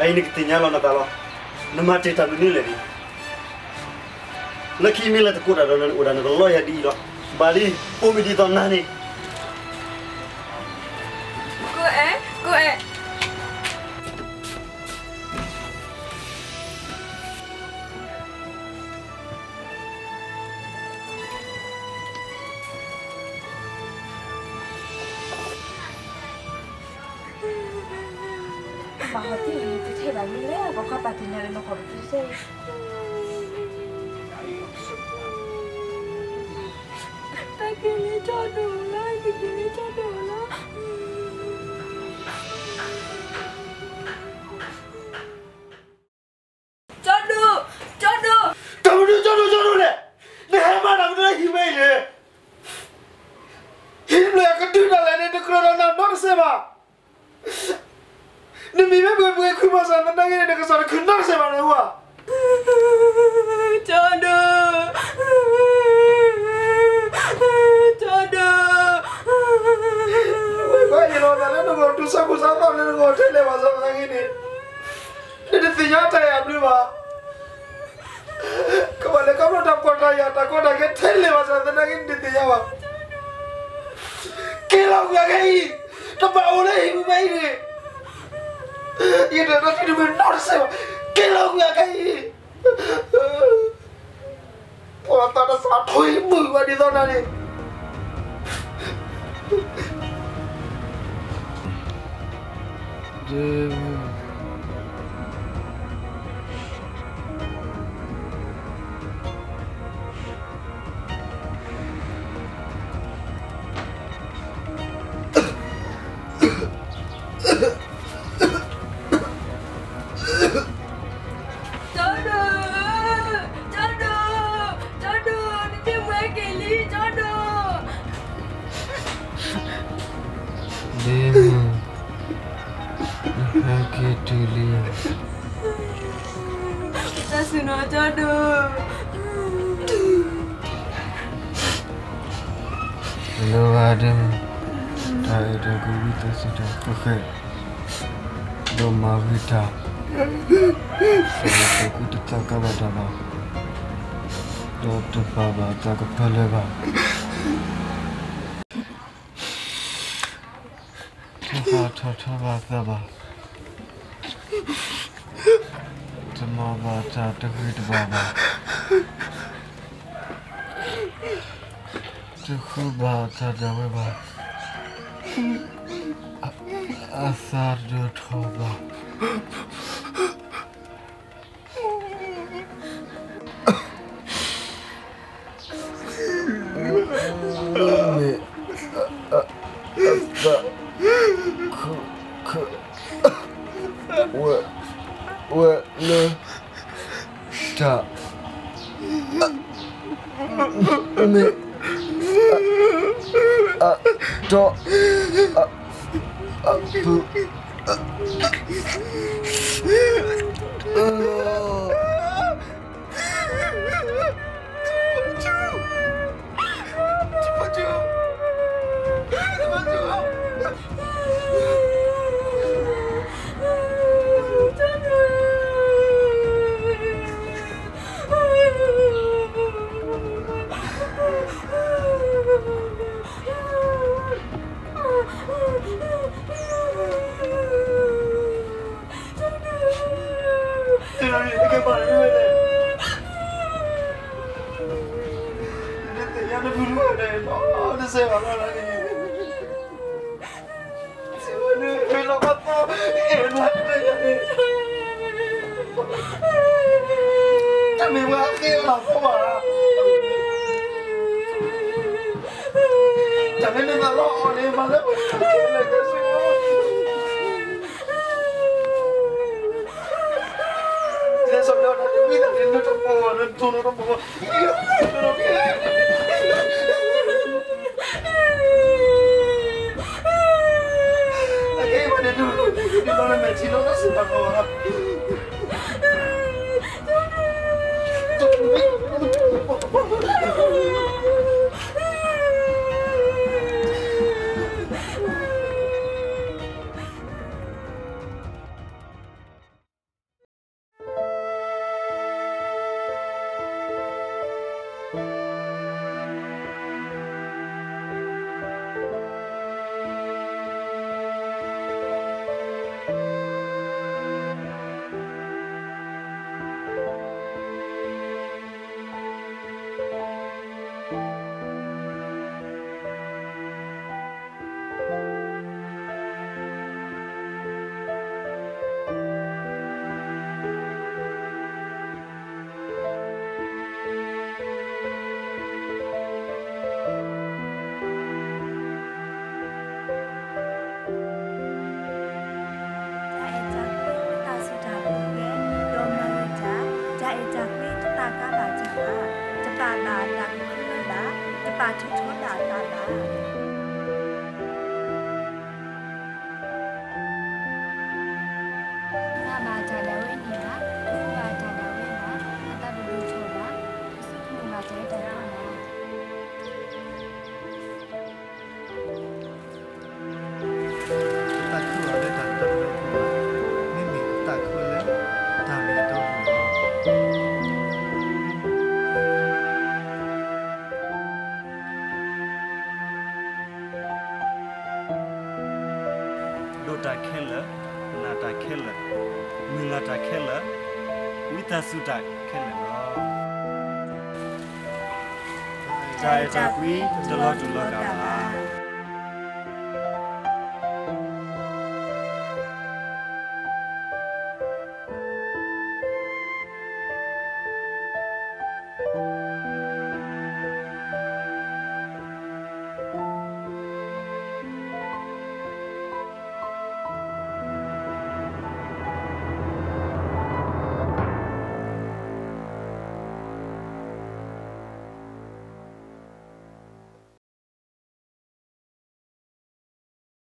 အအံၤနကသ့ၣ်ညါလီၤနသးလီၤ. နမၤတ့ၢ်တၢ်မနုၤလဲၣ်န့ၣ်, လၢခံမ့ၢ်လၢတကိးတၢ်ဒီးနန့ၣ် အိၣ်ဒၣ်နကလီယၤဒ်အံၤလီၤ. ဘၣ်လံ, ပိာ်မုၣ်ဒ်သိးနၤန့ၣ် ကိအဲၣ်, ကိအဲၣ်. ဘၣ်ဟီၣ်တံၢ်တထဲဘၣ်မ့ၢ်လဲၣ်, ပှၤခီပာ်တ့ၢ်နၤလၢနခီၣ်ပတံၢ်စဲ, တၢ်က့ၤလံကၠီဒိၣ်လီၤ, တၢ်က့ၤလံကၠီဒိၣ်လီၤ. ကၠီဒိၣ်, ကၠီဒိၣ်, တၢ်မနုၤ ကၠီဒိၣ်ကၠီဒိၣ်လဲၣ်. နဟဲမၤတၢ်မနုၤလၢဟံၣ်ဝဲအံၤလဲၣ်. ဟံၣ်တဖျၢၣ်အကဒုတၢ်လဲၣ်န့ၣ် တကြၢးဒီးနၤနီတစဲးဘၣ်. နမံၤမ့ၢ်ပှဲၤပှဲၤခုၣ်မၤစၢၤသနာ်က့န့ၣ် နကစၢ်တခုၣ်နီတစဲးဘၣ်န့ၣ်ဧါ. ကၠီဒိၣ်, ကၠီဒိၣ်, ဘၣ်ယလီၤသးလၢနဂီၢ် တူၢ်ဆါခိၣ်ဆါသီလၢနဂီၢ်ထဲလဲၣ်ဘၣ်ဆၣ်သနာ်က့န့ၣ် နတသ့ၣ်ညါတၢ်အံၤအဘျုးဘၣ်. ကဘၣ်လဲၤခီဖျိတၢ်ကီတၢ်ယာ် တၢ်ကီတၢ်ခဲထဲလဲၣ်ဘၣ်ဆၣ်သနာ်က့ နတသ့ၣ်ညါဘၣ်. က့ၤလီၤကွံာ်အခဲအံၤ, တဘၣ်အိၣ်လၢဟံၣ်ပူၤဝဲအံၤန့ၣ်, ယတၢ်တၢ်ထံၣ်တမုာ်နီတစဲးဘၣ်. က့ၤလီၤကွံာ်အခဲအံၤ, ပှၤသးတစးထွံၣ်မုာ်ဘၣ်ဒ်သိးနၤန့ၣ်. ကၠီဒိၣ်, ကၠီဒိၣ်, ကၠီဒိၣ်, နတ့ၢ်မွဲက့ၤလံ ကၠီဒိၣ်. ဒ့မုၣ်, နဟဲက့ၤတုၤလံ. တၢ်ဆူၣ်နီၤ ကၠီဒိၣ်. တလိၣ်ဘၣ်ဒ့မုၣ်, တၢ်အဲၣ်တၢ်ကွံဝံသးစူၤတၢ်ဃဲးဃဲး, ဒီးမၤဂ့ၤတၢ်, ဒီးတၢ်ကူတသးကါဘၣ်တၢ်ဘၣ်, ဒီးတပာ်ဘၣ်သးကဖၢလၢဘၣ်. တဘၣ်ထီၣ်ထီဘၣ်သးဘၣ်, တမၤဘၣ်တၢ်တဂ့ၤတဘၣ်ဘၣ်, တဃုဘၣ်တၢ်ဒၣ်ဝဲဘၣ်, အသးတဒိၣ်ထီၣ်ဘၣ်. မ့ၢ်, အသး, ခု, ခု, ဝဲ, ဝဲလၢ, တၢ်, မ့ၢ်, အ, တီ, အ, အပုၢ်, လီၤ.တၢ်မ့ၢ်ဝဲအဃ့လီၤဖိဘၣ်, တၢ်မ့ၢ်နသးလီၤအီၤန့ၣ် မၤလၢပှဲၤလၢကဲဆိ, လဲၤစီၤပျီတၢ်တမံၤတၢ်န့ၣ် နတပီၢ်, နတိၢ်နီၣ်တပီၢ်, အကဲဘၣ်န့ၣ် ဒ်သိးနမဲာ်ထံလီၤတၢ်စံးဘၣ်ကီးဘၣ်. တပာ်ဘၣ်အသးကဖၢလၢၤဘၣ်, တပာ်ထီၣ်ထီဘၣ်အသးဘၣ်. တမၤဘၣ်တၢ်ဒၣ်ဝဲန့ၣ်ဘၣ်, တဃုဘၣ်တၢ်ဒၣ်ဝဲဘၣ်, အသးတဒိၣ်ထီၣ်ဘၣ်, တဆိကမိၣ်ဘၣ်တၢ်အၢတၢ်သီဘၣ်. တသးခုအီၤလၢတၢ်တီတၢ်လိၤအပူၤဘၣ်, မ့မ့ၢ်သးခုလၢတၢ်မ့ၢ်အတီအပူၤလီၤ. ဒိးတၢ်ခဲလၢာ်, နာ်တၢ်ခဲလၢာ်, မုၢ်လၢ်တၢ်ခဲလၢာ်, ဝံသးစူၤတၢ်ခဲလၢာ်လီၤ. တၢ်အဲၣ်တၢ်ကွံတလီၤတူာ်လီၤကာ်ဘၣ်.